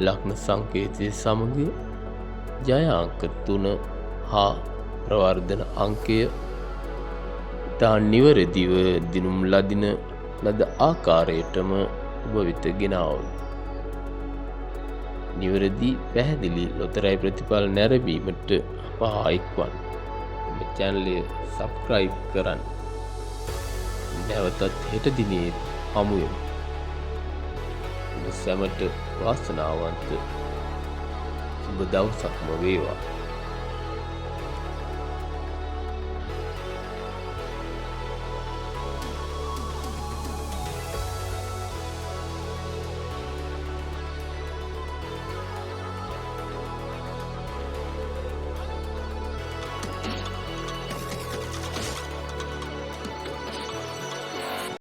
ලග්න සංකේතය සමග ජය අංක 3 හා ප්‍රවර්ධන අංකය ඉතා නිවැරදිව දිනුම් ලදින ලද ආකාරයටම ඔබ වෙත ගෙනාවමු. නිවැරදි පැහැදිලි ලොතරැයි ප්‍රතිඵල නැරඹීමට අප හා එක්වන්න. මෙම චැනලය සබ්ස්ක්‍රයිබ් කරන්න. නැවතත් හෙට දිනේ හමු වෙමු. ඔබ සැමට වාසනාවන්ත සුබ දවසක්ම වේවා.